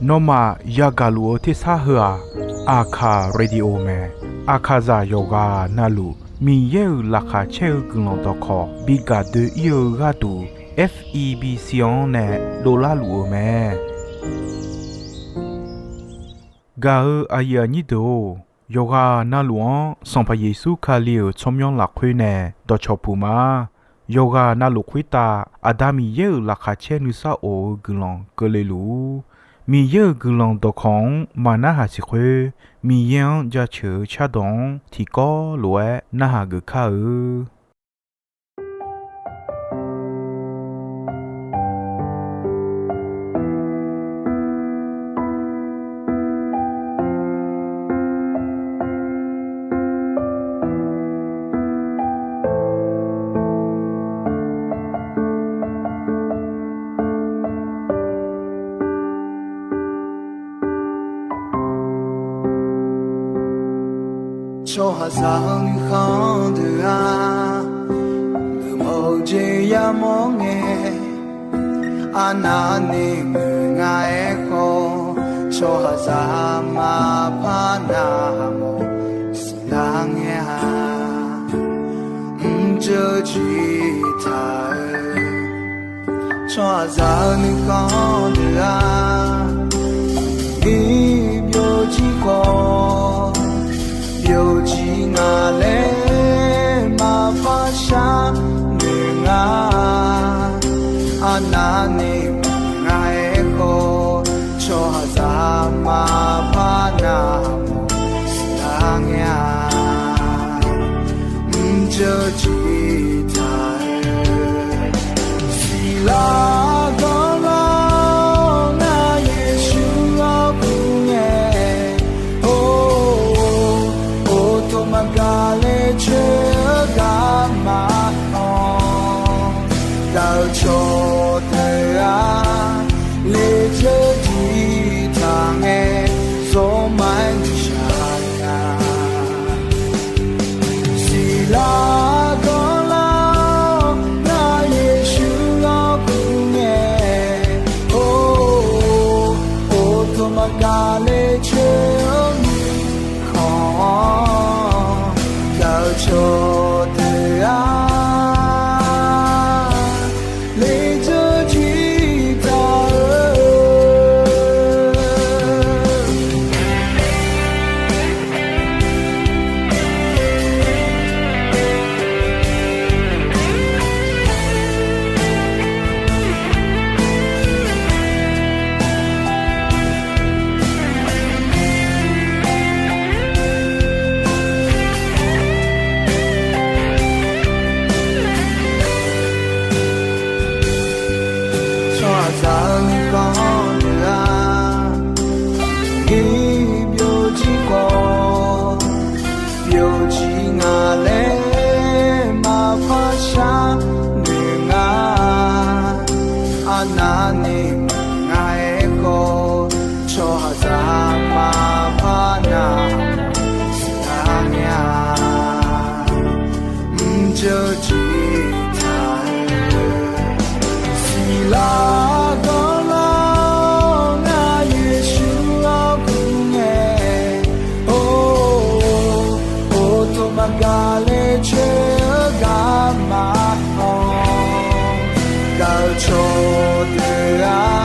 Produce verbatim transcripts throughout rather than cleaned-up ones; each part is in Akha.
Nawmaf yagaq luf-eu tersar heu-aq, Aqkaq Radio mae. Aqkaqzaq yawqghaq navluf Miqyaer-euq laqkhaq caer-eu guiqlanq dawqkawq bi gaq doe-ir-eu gharduq, F E B C-anr nae dovlar luf-eu mae. Gaq-eu aqyuif aqnyir deuq-or, yawqghaq navluf-anr Sanqpaq Yeqsur Kali-euq tsawrmyanr lafkhoer nae dawqcawq puq ma. Yawqghaq navluf khoertav Aqda Miqyaer-euq laqkhaq caer nuisar of-eu guiqlanq keuvle luf-ur. Miqyaer-euq guiqlanq dawqkawq-anr maqnarhaq siq khoer, Miqyaer-anr jaceuq-eu cardawq-anr tiqkawv lof-aer narhaq geuf kar-eu. Tsawrhaqzaq-eu nuikhanr deuq-aq, geufmawf-eu jeq yamawr ngae, arnavni muiq nga-aer khawf, tsawrhaqzaq maqpar navmawf siqlar ngae-a. Mrjeuv jiq taq-eu tsawrhaqzaq-eu nuikhanr deuq-aq, iq byovjir khawf, byovjir nga laer maqpar sharnoeq nga. Arnavni muiq nga-aer khawf, tsawrhaqzaq maqpar navmawf siqlar ngae-a. Mrjeuv jiq taq-eu siqlar ganrlar-awr, ngar Yeqsur-anr kur ngae, or, or, or, tov maqgaq le coer-eu garma-anr, gaq-eu cawqdeuq-aq, lejeuq jiq taq ngae, zawrma-aer nuishaq nya. Siqlar ganrlar-awr, ngar Yeqsur-anr kur ngae, or, or, or, tov maqgaq le coer-eu mirkhanq-anr, gaq-eu cawqdeuq-aq, lejeuq jiq taq-eu Tsawrhaqzaq-eu nuikhanr deuq-aq, iq byovjir khawf, byovjir nga laer maqpar sharnoeq nga. Arnavni muiq nga-aer khawf, tsawrhaqzaq maqpar navmawf siqlar ngae-a. Mrjeuq jiq taq-eu siqlar ganrlar-awr, ngar Yeqsur-anr kur ngae, or, or, or, tov maqgaq le coer-eu garma-anr, gaq-eu cawqdeuq-aq,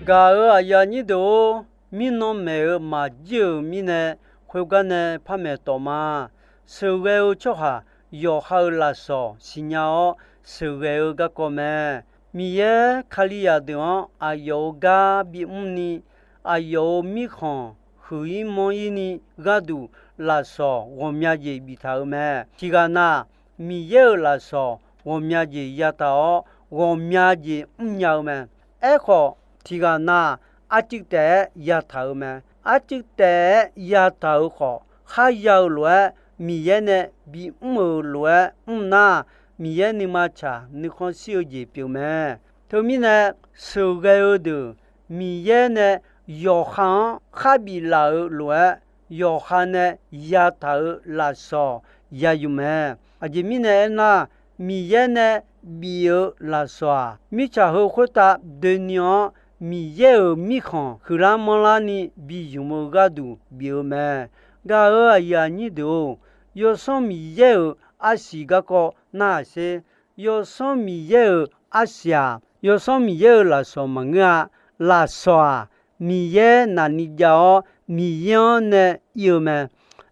Gaq-euq aqyuif aqnyir deuq-or, mirnan maeq-euq maqjir-euq mirnae, khoergar nae par maeq tawf ma. Sheuqghae-eu tsawrhaq yawqha-euq lafsawq siqnya-awr sheuqghae-eu garkawv mae. Miqyaer Kalizaq deuq-anr aqyawf-euq gar bimr ni, aqyawf-euq mirkhanq huiq-ir manr-ir ni gharduq lafsawq ghawqmya jeq biftaq-euq mae. Tiqghaq na, Miqyaer-euq lafsawq ghawqmya jeq yataq-awr, ghawqmya jeq mrnya-eu mae. Aerkhawf, tiqghaq na, arcuiv taef-aer yataq-euq mae. Arcuiv taef-aer yataq-euq khawf, kharya-eu lof-aer, Miqyaer nae bimr-euq lof-aer mr nar, Miqyaer nuima tsaq nuikhanr shir-eu jeq pyeuf mae. Teumirnae, sheuqghae-eu deuq Miqyaer nae yawqha-anr kharbif laf-euq lof-aer, yawqha nae yataq-euq lafsawq ya yuf mae. Aqjeq mirnae aernar, Miqyaer nae bif-eu lafsawq-aq, mirtsaq heu khoertav doeni-anr Miqyaer-euq mirkhanq huiqlar manrlar ni bi ymq-eu gharduq bif-eu mae. Gaq-euq aqyuif aqnyir deuq-or, Yawsanr Miqyaer-euq arsiq garkawv narhaq sher. Yawsanr Miqyaer-euq arsiq-aq, Yawsanr Miqyaer-euq lafsawq maqngeur-a. Lafsawq-aq, Miqyaer naqni jav-awr, Miqyaer-anr nae ir-eu mae.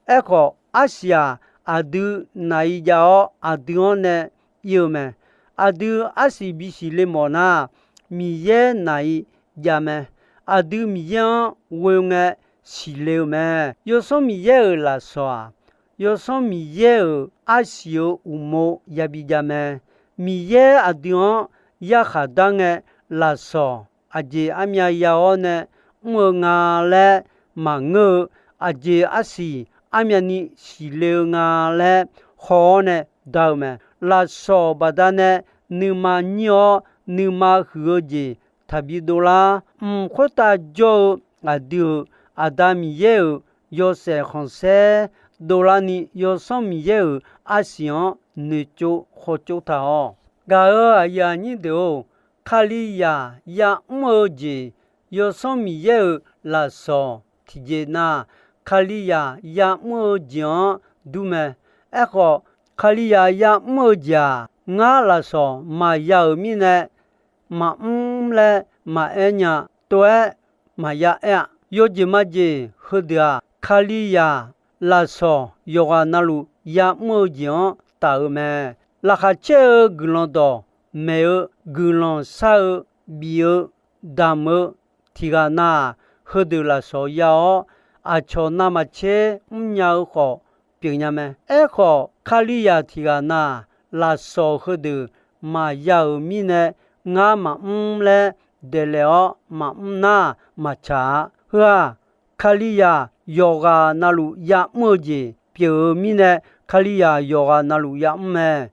Aerkhawf, arsiq-aq, aqdui naq-i jav-awr, aqdui-anr nae ir-eu mae. Aqdui arsiq bisiq le mawf nar, Miqyaer naq-i jav mae. Aqdui Miqyaer-anr ghoe ngae siqle-eu mae. Yawsanr Miqyaer-euq lafsawq-aq, Yawsanr Miqyaer-euq arsiq-euq uqmov yabi jav mae. Miqyaer aqdui-anr yarkhaq dar ngae, lafsawq aqjeq armyav ya-awr nae mr-eu nga laer maqngeur-eu, aqjeq arsiq armyavni siqle-eu nga laer haw-awr nae dar-eu mae. Lafsawq baqdanae nuima nyir-awr, nuima huiq-eu jeq taqbi dovlar. Mq khoertav jawr-eu aqdui-euq Aqda Miqyaer-euq yawshaef khanqsaer dovlarni, Yawsanr Miqyaer-euq arsiq-anr noeqtsov khawtsov taq-awq. Gaq-euq aqyuif aqnyir deuq-or, Kalizaq ya'mr-eu jeq, Yawsanr Miqyaer-euq lafsawq tiqjeq na, Kalizaq ya'mr-eu jeq-anr dur mae. Aerkhawf, Kalizaq ya'mr-eu jeq-aq, ngar lafsawq maqya-euq mirnae, maqmr laer maqaer nya, tov-aer maqya aer-a. Yawjeq majeq heudeuq-aq, Kalizaq lafsawq yawqghaq navluf ya'mr-eu jeq-anr taf-eu mae. Laqkhaq caer-eu guiqlanq dawq maeq-eu, guiqlanq shar-eu, bif-eu, damq-eu tiqghaq na-aq, heudeuq lafsawq ya-awr, aqcawq navmaqtser mrnya-eu khawf pyeufnya mae. Aerkhawf, Kalizaq tiqghaq na-aq, lafsawq heudeuq maqya-euq mirnae, ngar maqmr laer daeqlaef-awr maqmr nar maqtsaq-a. Heu-aq, Kalizaq yawqghaq navluf ya'mr-eu jeq pyeuf-eu mirnae, Kalizaq yawqghaq navluf ya'mr mae.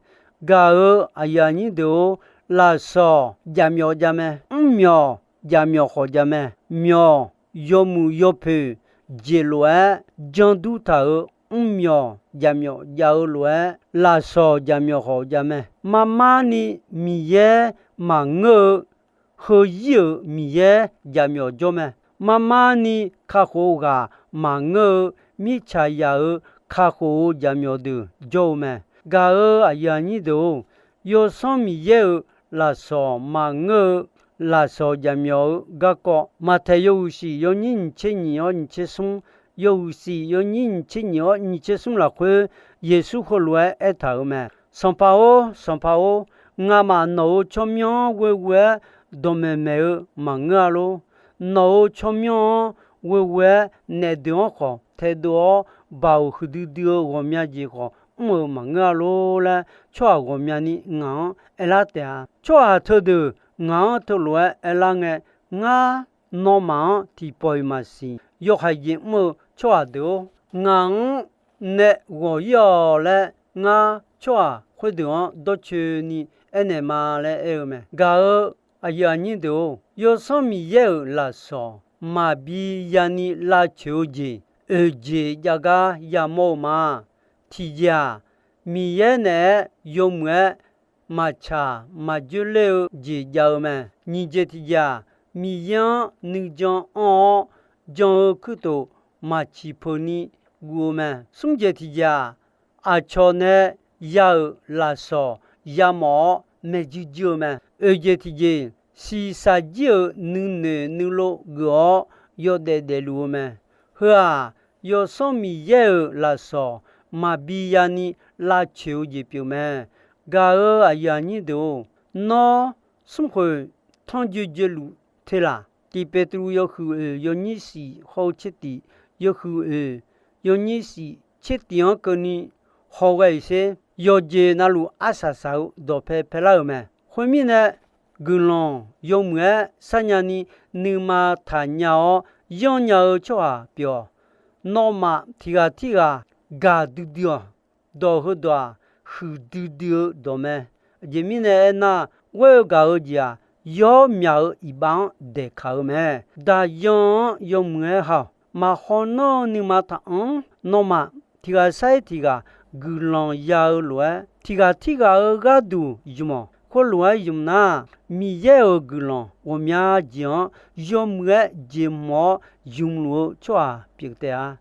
Gaq-euq aqyuif aqnyir deuq-or, lafsawq jaqmyawf jav mae. Mrmyawq jaqmyawf khawf jav mae. Myawq yawmuiq yawpoeq jeq lof-aer jandur taq-euq mrmyawq jaqmyawf jav-eu lof-aer, lafsawq jaqmyawf khawf jav mae. Marmar ni Miqyaer maqngeur-eu, heuzir-euq Miqyaer jaqmyawf jawr mae. Marmar ni kakhof ghaq maqngeur-eu, mirtsaqzaq-euq kakhof-eu jaqmyawf deuq jawr-eu mae. Gaq-euq aqyuif aqnyir deuq-or, Yawsanr Miqyaer-euq lafsawq maqngeur-eu, lafsawq jaqmyawf-eu garkawv, Maqtaeq yawhuiq shif yawnyir nyiq tser nyiq-awr nyiq tser smr, yawhuiq shif yawnyir nyiq tser nyiq-awr nyiq tser smr lafkhoer, Yeqsur heulof-aer aertaq-euq mae. Sanqpaq-or, Sanqpaq-or, ngamaf nawq-euq tsawrmyanr ghoeghoe-aer dawqmaeq maeq-eu maqngeur-a lor. Nawq-euq tsawrmyanr-anr ghoeghoe-aer naef deuq-anr khawf taedov-awr, baoq huiqdui dui-eu ghawqmya jeq khawf mr-euq maqngeur-a lor laer, tsawrhaq ghawqmya ni ngaq-anr aerlar taef-a. Tsawrhaq teudeuq ngaq-anr teulof-aer aerlar ngae, ngar nawmaf-anr tiqpawf-iq maqsiq. Yawhaiq jeq mr-eu tsawrhaq deuq-or, ngaq-anr nae ghawq-ir-awq laer, ngar tsawrhaq khoerdeuq-anr dawrcoeni aernaeq ma laer aer-eu mae. Gaq-euq aqyuif aqnyir deuq-or, Yawsanr Miqyaer-euq lafsawq maqbi yani lavcoeq-eu jeq, oeq jeq jav gar yamawr-eu ma. Tiqjeq-aq, Miqyaer naeq-aer yawmuiq-aer maqtsaq maqjoer ler-eu jeq jav-eu mae. Nyiq jeq tiqjeq-aq, Miqyaer-anr nuijan anr-awr jan-eu kuirtof maqciq peuq ni guv-eu mae. Smr jeq tiqjeq-aq, aqcawq nae ya-euq lafsawq yamawf-awr maeq juir juir-eu mae. Oeq jeq tiqjeq, shiqshaq jir-euq nuinoeq nuilov geuf-awr yawdaef daefluf-eu mae. Heu-aq, Yawsanr Miqyaer-euq lafsawq maqbi yani lavcoeq-eu jeq pyeuf mae. Gaq-euq aqyuif aqnyir deuq-or, nawr smrkhoeq tanrjoe joeluf te laq? Tiq Peqtruv yawhuiq oeq yawnyir shif hawr-eu tser tiq, yawhuiq oeq yawnyir shif tser tiq-anr keuvni hawghae-iq sher. Yawqjeq navluf arsaq saq-eu dawqpae paelar-euq mae. Khoermirnae, guiqlanq yawmuiq-aer sharnya ni nuima taqnya-awr yanrnya-eu tsawrhaq pyeuf-awq. Nawmaf tiq ghaq tirghaq gaqdui dui-awq. Dawq heudawq-aq, huiqdui dui-eu dawq mae. Aqjeq mirnae aernar, ghoer-eu gaq-eu jeq-aq, yawr myaq-eu iqbax-anr daeqkaq-eu mae. Daqyan-anr yawmuiq-aer ha-awq. Maqhaw nanr-eu nuima taq-anr nawmaf tiq ghaq sar-iq tiq ghaq guiqlanq ya-eu lof-aer, tiq ghaq tirghaq-euq gharduq ymq-awq. Khoerlof-aer ymq nar, Miqyaer-euq guiqlanq ghawqmya jeq-anr yawmuiq-aer jeq mawf-awr ymq luf-eu tsawrhaq pyeuf taef-a.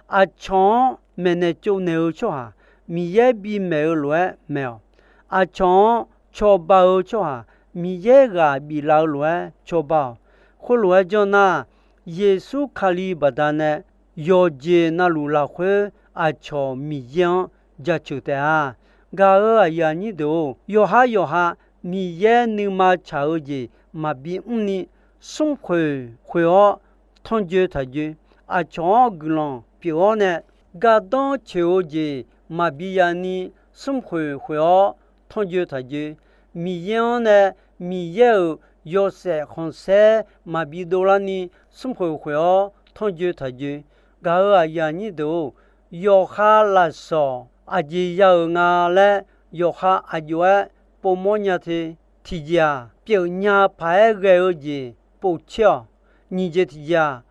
Aqcawq-anr maeqnaeq tsovnaeq-eu tsawrhaq, Miqyaer bimaeq-eu lof-aer maeq-awq. Aqcawq-anr cawba-eu tsawrhaq, Miqyaer ghaq biflaf-eu lof-aer cawba-awq. Khoerlof-aer janr nar, Yeqsur Kali baqdanae yawqjeq navluf lafkhoer aqcawq Miqyaer-anr jaceuq taef-a. Gaq-euq aqyuif aqnyir deuq-or, yawqha yawqha Miqyaer nuima tsaq-eu jeq maqbi mrni, smrkhoeq khoeq-awr tanrjoe taqjoe. Aqcawq-anr guiqlanq pyeuf-awr nae, gardanr coeq-eu jeq maqbi yani smrkhoeq khoeq-awr tanrjoe taqjoe. Miqyaer-anr nae Miqyaer-euq yawshaef khanqsaer maqbi dovlarni smrkhoeq khoeq-awr tanrjoe taqjoe. Gaq-euq aqyuif aqnyir deuq-or, yawqha lafsawq aqjeq ya-euq nga laer yawqha aqjox-aer povmawr nya te. Tiqjeq-aq, pyeufnya paq-aer ghae-eu jeq povtser-awq. Nyiq jeq tiqjeq-aq,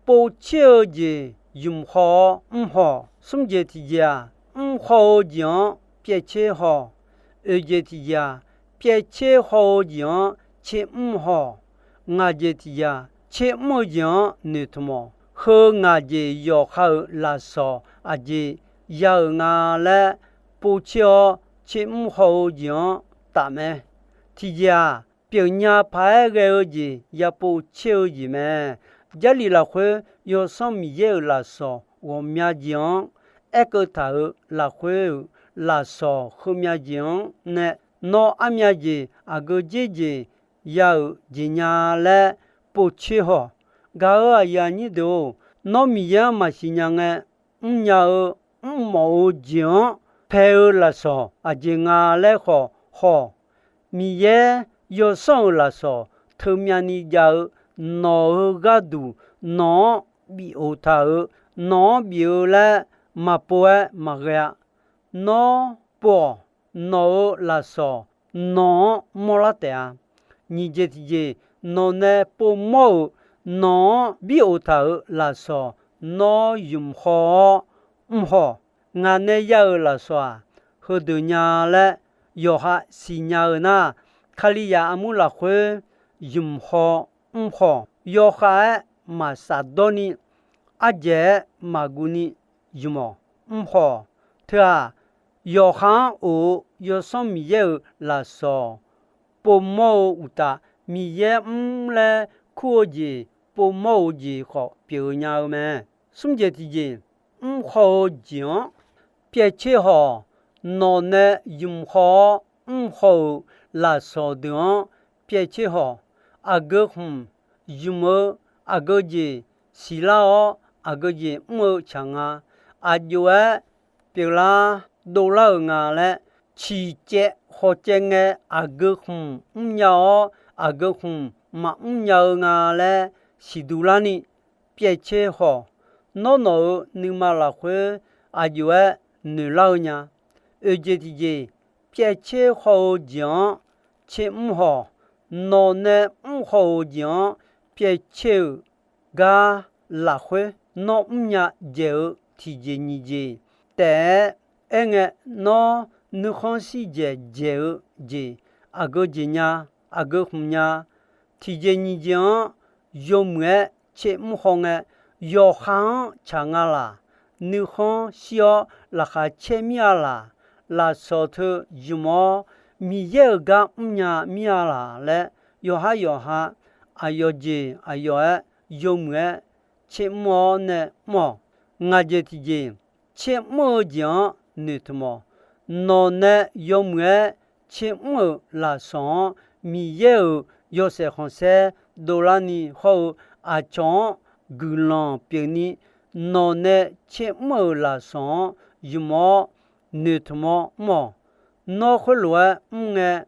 povtser-eu jeq ymq haw-awr mr haw-awq. Smr jeq tiqjeq-aq, mr haw-eu jeq-anr pyaev tser haw-awq. Oeq jeq tiqjeq-aq, pyaev tser haw-eu jeq-anr tser mr haw-awq. Ngaq jeq tiqjeq-aq, tser mr-eu jeq-anr noeqtmq-awq. Heu ngaq jeq yawqha-euq lafsawq aqjeq ya-euq nga laer povtser-awr tser mr haw-eu jeq-anr tafmae. Tiqjeq-aq, pyeufnya paq-aer ghae-eu jeq ya povtser-eu jeq mae. Jarlif lafkhoer Yawsanr Miqyaer-euq lafsawq ghawqmya jeq-anr aerkeuv taq-euq lafkhoer-euq lafsawq heumya jeq-anr nae, nawr armya jeq aqgeu dzer jeq ya-euq jeq nya laer povtser haw-awq. Gaq-euq aqyuif aqnyir deuq-or, nawr Miqyaer-anr maqsiq nya ngae, mrnya-eu mrmawf-eu jeq-anr pae-eu lafsawq aqjeq nga laer khawf haw-awq. Miqyaer Yawsanr-euq lafsawq teumyavni jav-eu nawq-euq gharduq nawq-anr bif of taq-euq, nawq-anr bif-eu laer maqpov-aer maqghae-a. Nawr pov-awq. Nawq-euq lafsawq nawq-anr mawrlar taef-a. Nyiq jeq tiqjeq, nawq nae povmawr-euq, nawq-anr bif of taq-euq lafsawq nawr ymq haw-awr mr haw-awq. Ngaq nae ya-euq lafsawq-aq, heudeuq nya laer yawqha siqnya-eu nar, Kalizaq armur lafkhoer ymq haw mr haw-awq. Yawkhav-aer maqsaf dawrni, ardzaeq-aer maqguv ni ymq-awq, mr haw-awq. Teu-aq, yawqha-anr of-eu Yawsanr Miqyaer-euq lafsawq povmawr-eu uqtaf, Miqyaer mr laer kur-eu jeq povmawr-eu jeq khawf pyeuf-eu nya-eu mae. Smr jeq tiqjeq, mr haw-eu jeq-anr pyaev tser haw-awq. Nawq nae ymq haw-awr mr haw-euq lafsawq deuq-anr pyaev tser haw-awq. Aqgeu khmq ymq-eu, aqgeu jeq siqlar-awr aqgeu jeq mr-eu tsaq nga. Aqjox-aer pyeuflar dovlar-euq nga laer, ciqcaev khawcaev ngae aqgeu khmq mrnya-awr aqgeu khmq maqmr nya-eu nga laer siqduq larni pyaev tser haw-awq. Nawr nawq-euq nuima lafkhoer aqjox-aer noeqlar-eu nya. Oeq jeq tiqjeq, pyaev tser haw-eu jeq-anr tser mr haw-awq. Nawq nae mr haw-euq jeq-anr pyaev tser-euq gar lafkhoer, nawr mrnya dzaeq-eu tiqjeq nyiq jeq taef-aer aerngae, nawr nuikhanr shir dzaeq dzaeq-eu jeq, aqgeu jeq nya, aqgeu khmq nya, tiqjeq nyiq jeq-anr yawmuiq-aer tser mr haw ngae, yawqha-anr tsaq nga laq? Nuikhanr shir-awr laqkhaq caer mir-a laq? Lafsawq teu ymq-awr Miqyaer-euq gar mrnya mir-a laq laer yawqhar yawqha aqyawf jeq aqyawf-aer yawmuiq-aer tsermr-awr nae mr-awq. Ngaq jeq tiqjeq tsermr-eu jeq-anr noeqtmq-awq. Nawq nae yawmuiq-aer tsermr-euq lafsawq-anr Miqyaer-euq yawshaef khanqsaer dovlarni hawr-eu aqcawq-anr guiqlanq pyeufni, nawq nae tsermr-euq lafsawq-anr ymq-awr noeqtmq-awr mr-awq. Nawr khoerlof-aer mr ngae,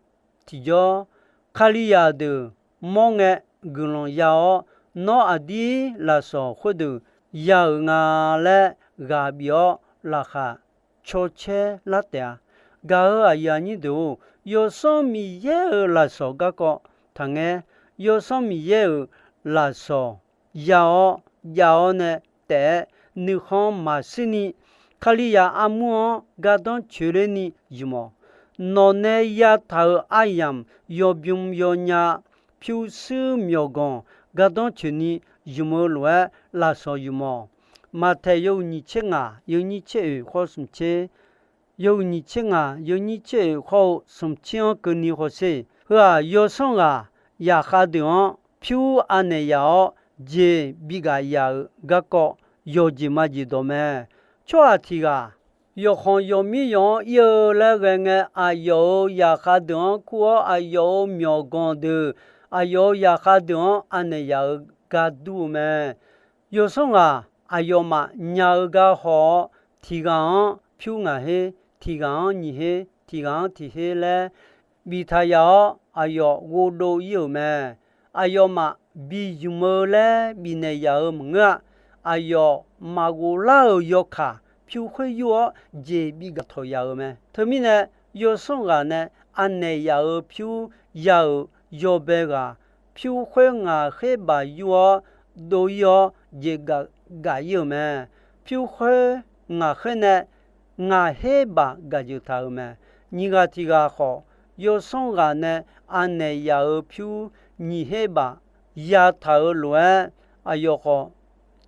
tiqjawr, Kalizaq deuq mawr ngae guiqlanq ya-awr, nawr aqdir lafsawq khoerdeuq ya-euq nga laer ghaq bif-awr laqkhaq cawcaer lar taef-a. Gaq-euq aqyuif aqnyir deuq-or, Yawsanr Miqyaer-euq lafsawq garkawv taqngaer. Yawsanr Miqyaer-euq lafsawq ya-awr jav-awr nae taef-aer nuikhanr maqshirni, Kalizaq armur-anr gardanr coeqlerni ymq-awq. Nawq nae yataq-euq aryamq yawbym yawnya pyurshuir myawqganq gardanr coeqni ymq-eu lof-aer lafsawq ymq-awq. Maqtaeq yawhuiq nyiq tser ngaq yawnyir tser oeq khawr smq tser, yawhuiq nyiq tser ngaq yawnyir tser oeq khawr-eu smq tser-anr keuvni hawsher. Heu-aq, yawsanr ghaq yaqkhav deuq-anr pyur anaeq yaf-awr jeq bigaq yaf-euq garkawv yawqjeq majeq dawq mae. Tsawrhaq tiq ghaq yawqkhanq yawqmir yawq-anr ir-eu laer ghae ngae, aqyawf-euq yaqkhav deuq-anr kur-awr, aqyawf-euq myawqganq deuq, aqyawf-euq yaqkhav deuq-anr anaeq yaf-euq gar dur-eu mae. Yawsanr ghaq aqyawfmaf nya-eu gar haw-awr, tiq ghaq-anr pyur ngaq her, tiq ghaq-anr nyiq her, tiq ghaq-anr tiq her laer biftaq yaf-awr, aqyawf ghovdov ir-euq mae. Aqyawfmaf bi ymq-eu laer bifnaeq yaf-euq maqngeur-a. Aqyawf maqghof lar-euq yawkaq pyur khoer yur-awr jeq bigaq tawq yaf-euq mae. Teumirnae, yawsanr ghaq nae anaeq yaf-euq pyur ya-euq yawbae ghaq, pyur khoer ngaq her baq yur-awr dov ir-awr jeq gaq ir-euq mae. Pyur khoer ngaq her nae ngaq her baq gaqjeuq taq-euq mae. Nyiq ghaq tiq ghaq khawf, yawsanr ghaq nae anaeq yaf-euq pyur nyiq her baq yataq-euq lof-aer, aqyawf khawf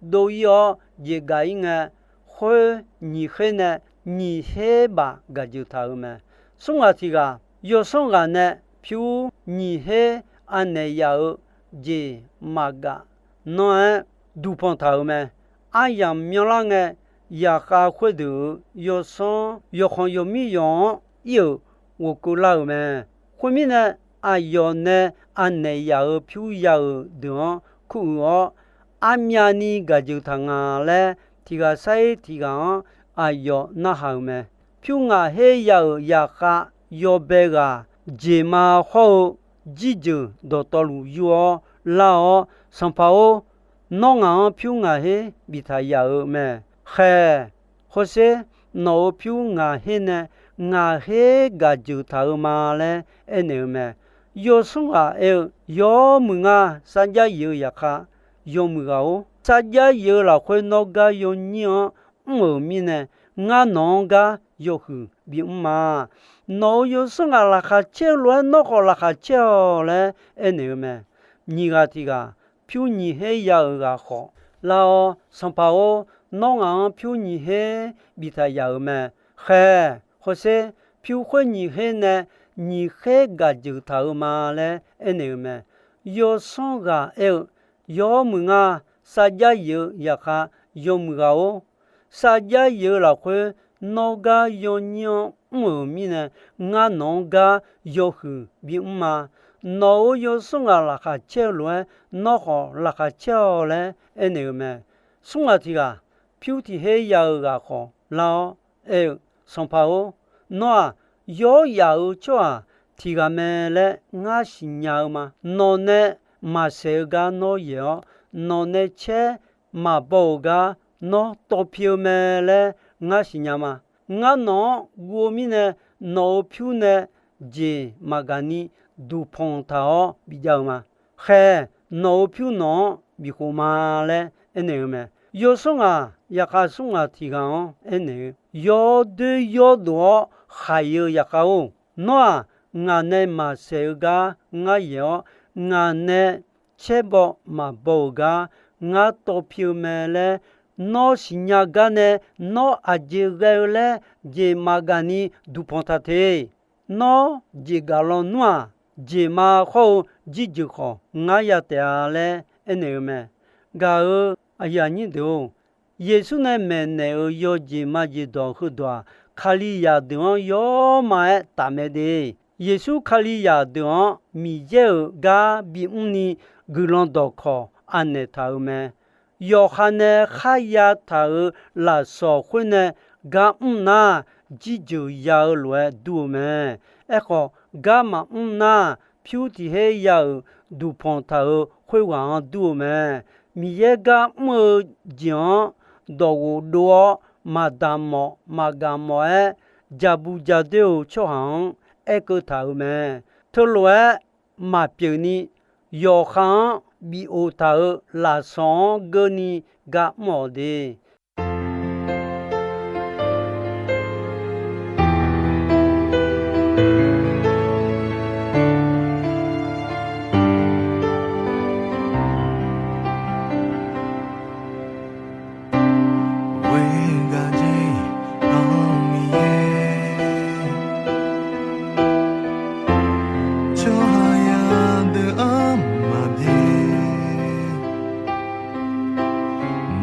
dov ir-awr jeq gaq ir ngae, khoer nyiq her nae nyiq her baq gaqjeuq taq-euq mae. Smr ghaq tiq ghaq, yawsanr ghaq nae pyur nyiq her anaeq yaf-euq jeq maqgaq nanr-aer duqpanq taq-euq mae. Aryamq myanrlar ngae, yaqkhav khoerdeuq-euq yawsanr yawqkhanq yawqmir yawq-anr ir-euq ghofkeuv lar-euq mae. Khoermirnae, aqyawf nae anaeq yaf-euq pyur ya-euq deuq-anr kuruiq-awr, armyavni gaqjeuq taq nga laer, tiq ghaq sar-ir tiq ghaq-anr aqyawf narhaq-euq mae. Pyur ngaq her ya-euq yaqkhav yawbae ghaq jeq ma hawr-eu jirjeuq dawqtawvluf yur-awr lar-awr, Sanqpaq-or, nawr ngaq-anr pyur ngaq her biftaq yaf-euq mae. Khaeq, hawsher, nawq-euq pyur ngaq her nae ngaq her gaqjeuq taq-eu ma laer aernaeq-eu mae. Yawsanr ghaq aer-eu, Yawmuiq nga, sarjax yif-eu yaqkhav yawmuiq ghaq-or, sarjax yif-eu lafkhoer nawr gar yawnyir-anr mr-euq mirnae, ngar nawq-anr gar yawhuiq bimr ma. Nawq-euq yawsanr ghaq laqkhaq caer-eu lof-aer nawr khawf laqkhaq caer-awq laer aernaeq-eu mae. Nyiq ghaq tiq ghaq, pyur nyiq her ya-euq ghaq khawf, Lar-awr, Sanqpaq-or, nawr ngaq-anr pyur nyiq her biftaq yaf-euq mae. Khaeq, hawsher, pyur khoer nyiq her nae nyiq her gaqjeuq taq-euq ma laer aernaeq-eu mae. Yawsanr ghaq aer-eu, Yawmuiq nga, sarjax yif-eu yaqkhav yawmuiq ghaq-or, sarjax yif-eu lafkhoer nawr gar yawnyir-anr mr-euq mirnae, ngar nawq-anr gar yawhuiq bimr ma. Nawq-euq yawsanr ghaq laqkhaq caer-eu lof-aer nawr khawf laqkhaq caer-awq laer aernaeq-eu mae. Smr ghaq tiq ghaq, pyur tiq her ya-eu ghaq khawf lar-awr aer-eu, Sanqpaq-or, nawr-aq, yawr yaf-euq tsawrhaq tiq ghaq mae laer ngar siqnya-eu ma. Nawq nae maqsaeq-eu gar nawr yaeq-awr, nawq nae caer maqbaw-euq gar nawr tawv pi-eu mae laer ngar siqnya ma. Ngar nawq-anr guv-eu mirnae, nawq-euq pyur nae jeq maqgaq ni duqpanq taq-awr bijav-eu ma. Khaeq, nawq-euq pyur nawq-anr bikhof ma laer aernaeq-eu mae. Yawsanr ghaq yaqkhav smr ghaq tiq ghaq-anr aernaeq-eu, Yawr doer yawrdov-awr khaq-iq-eu yaqkhav-or, nawr-aq, ngaq nae maqsaeq-eu gar ngar yaeq-awr, ngaq nae caer baw maqbaw-euq gar ngar tawv pi-eu mae laer nawr siqnya gar nae, nawr aqjeq ghae-eu laer jeq maqgaq ni duqpanq taq te. Nawr jeqgaq lawnmr-aq, jeq ma hawr-eu jirjeuq khawf ngar ya taef-a laer aernaeq-eu mae. Gaq-euq aqyuif aqnyir deuq-or, Yeqsur nae maeqnaeq-euq yawjeq majeq dawq heudawq-aq, Kalizaq deuq-anr yawr ma-aer tafmae de. Yeqsur Kalizaq deuq-anr Miqyaer-euq gar bimr ni guiqlanq dawqkawq anaeq taq-euq mae. Yawqha nae kharya taq-euq lafsawq khoer nae gar mr nar, jirjeuq ya-eu lof-aer dur-eu mae. Aerkhawf, gar maqmr nar, pyur tiq her ya-euq duqpanq taq-euq khoerghaq-anr dur-eu mae. Miqyaer gar mr-eu jeq-anr dawqghof dov-awr, maqdaq mawf maqgaq mawf-aer, jaqbuq jaqdoer-euq tsawrhaq-anr aerkeuv taq-euq mae. Teulof-aer maqpyeuf ni, yawqha-anr bif of taq-euq lafsawq-anr geur ni gar mr-awq de. Ghoer gaq jeq-anr Miqyaer, tsawrhaqzaq deuq-anr maqbyaer,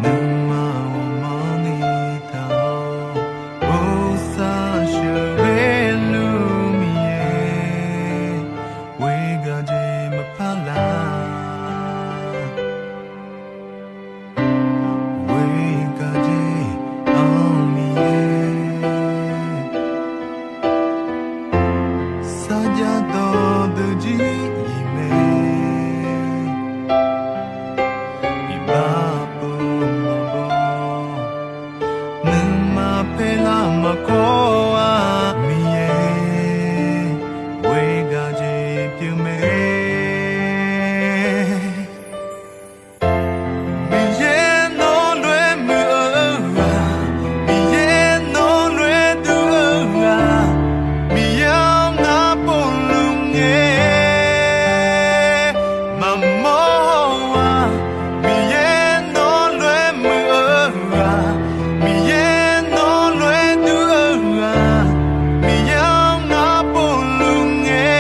nuima ghawqmanrni taq-awr, bosav sheuqghae luf Miqyaer, ghoer gaq jeq maqpar lar. Ghoer gaq jeq-anr Miqyaer, sarjax dawqdeuq jir iq mae, iqbax pov maqbaw, nuima paerlar maqkawr-a Miqyaer, ghoer gaq jeq pyeuf mae. Miqyaer nawr lof-aer muiq-eu ghaq, Miqyaer nawr lof-aer dur-eu ghaq, Miqyaer-anr ngar povluf ngae maqmawr-a. Miqyaer nawr lof-aer muiq-eu ghaq, Miqyaer nawr lof-aer dur-eu ghaq, Miqyaer-anr ngar povluf ngae,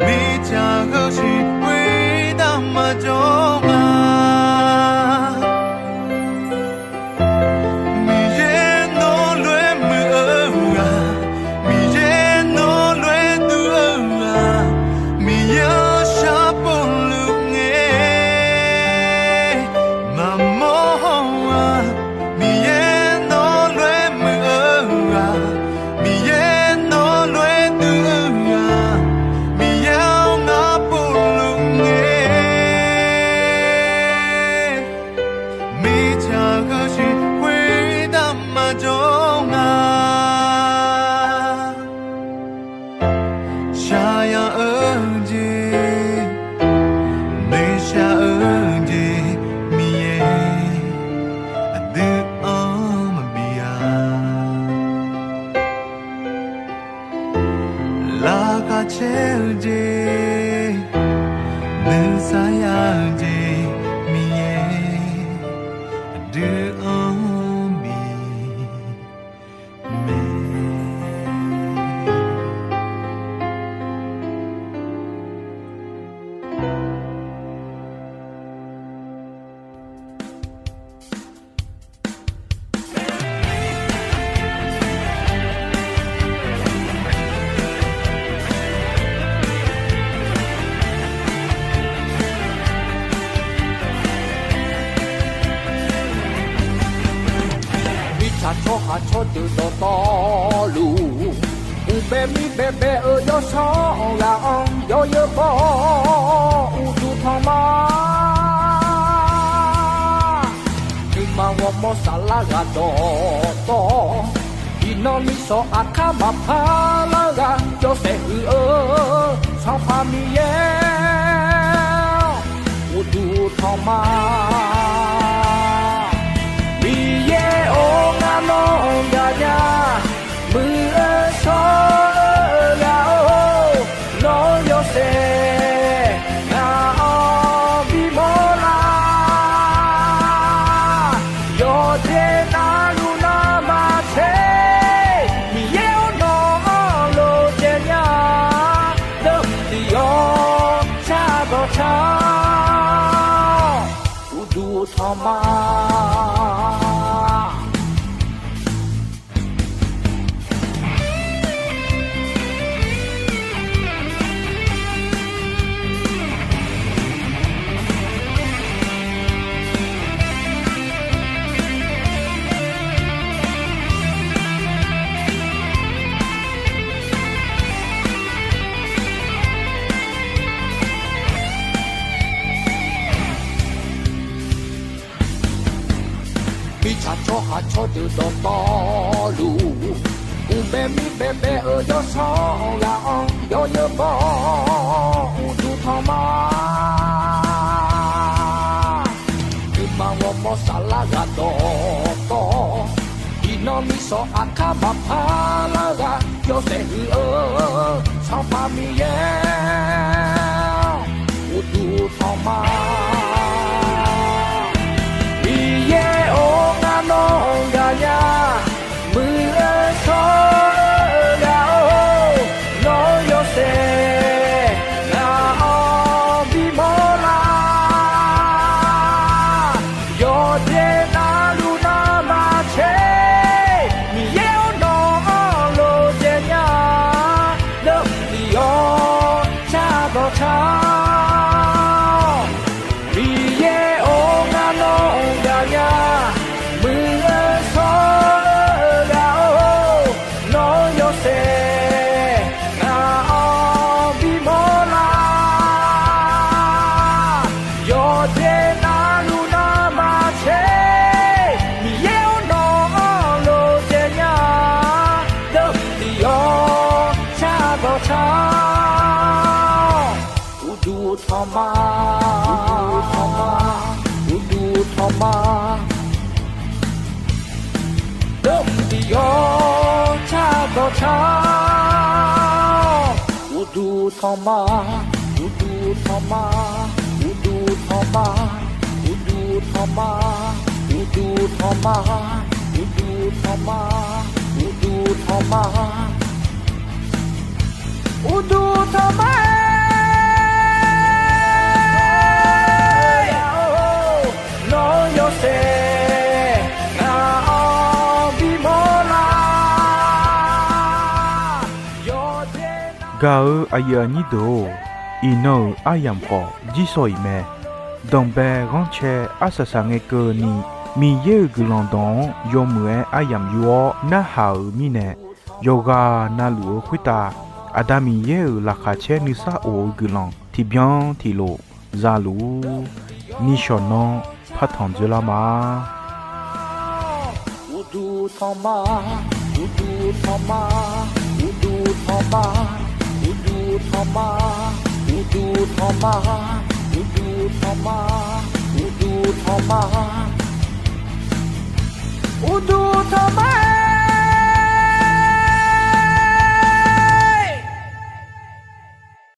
mirtsaq heu shiq khoertav maqjawr nga. Miqyaer nawr lof-aer muiq-eu ghaq, Miqyaer nawr lof-aer dur-eu ghaq, Miqyaer-anr shar povluf ngae maqmawr-a. Miqyaer nawr lof-aer muiq-eu ghaq, Miqyaer nawr lof-aer dur-eu ghaq, Miqyaer-anr ngar povluf ngae, mirtsaq heu shiq khoertav maqjawr nga. Shaqyaq-eu jeq, noeqshaq-eu jeq, Miqyaer aqdui-anr maqbi-a. Laqkhaq caer-eu jeq, nuisar ya-eu jeq, Miqyaer aqdui-anr bi mae. Mirtsaq tsawrhaq tsawrdeuq dawqtawvluf, uqbae mir baebae-eu yawsanr ghaq-anr yawzeu baw-awr uqduq tanq ma. Nuima ghawrmawr saflar ghaq dawqtawv, iqnan misanq aqkar maqpar lar ghaq, yawshaef huiq-eu Sanqpaq Miqyaer-awr, uqduq tanq ma. Miqyaer-or, ngar nawr gaqnya, muiq-eu shawr-eu ghaq-or, nawr yawshaef ngaq-anr bimawr lar. Yawqjeq navluf navmaqtser, Miqyaer-or, nawq-anr lof caev nya. ma. Mirtsaq tsawrhaq tsawrdeuq dawqtawvluf, uqbae mirbae bae-euq yawsanr ghaq-anr yawzeu bawr uqduq tanq ma. Nuima ghawrmawr saflar ghaq dawqtawv, iqnan misanq aqkar maqpar lar ghaq yawshaef huiq-eu Sanqpaq Miqyaer-anr uqduq tanq ma. Miqyaer-or, ngar nawr-anr gaqnya, muiq-eu shawr-eu ghaq-or, nawr yawshaef ngaq-anr bimawr lar. Yawqjeq navluf navmaqtser, Miqyaer-or, nawq-anr lof dzae nya, deuvbiq yawq car dawq car-awq. Miqyaer-or, ngar nawr-anr gaqnya, muiq-eu shawr-eu ghaq-or, nawr yawshaef ngaq-anr bimawr lar. Yawqjeq navluf navmaqtser, Miqyaer-or, nawq-anr lof dzae nya, deuvbiq yawq car dawq car-awq. Uqduq tanq ma, uqduq tanq ma, uqduq tanq ma. Deuvbiq yawq car dawq car-awq. Uqduq tanq ma, uqduq tanq ma, uqduq tanq ma, uqduq tanq ma, uqduq tanq ma, uqduq tanq ma, uqduq tanq ma. Uqduq tanq ma-aer, nawr yawshaef ngaq-anr bimawr lar. Gaq-eu aqyuif aqnyir deuq-or, iqnan-euq aryamq khawf jirsawq iq mae. Danqbae ghanrcae arsaq saqngae keuvni, Miqyaer-euq guiqlanq dawq-anr yawmuiq-aer aryamq yur-awr narhaq-euq mirnae, yawqghaq navluf-eu khoertav Aqda Miqyaer-euq laqkhaq caer nuisar of-eu guiqlanq tiqbyan tiqlof zaluf-ur. Nishawq nanr partanq dzeurlar ma. Uqduq tanq ma, uqduq tanq ma, uqduq tanq ma, uqduq tanq ma, uqduq tanq ma, uqduq tanq ma, uqduq tanq ma, uqduq tanq ma.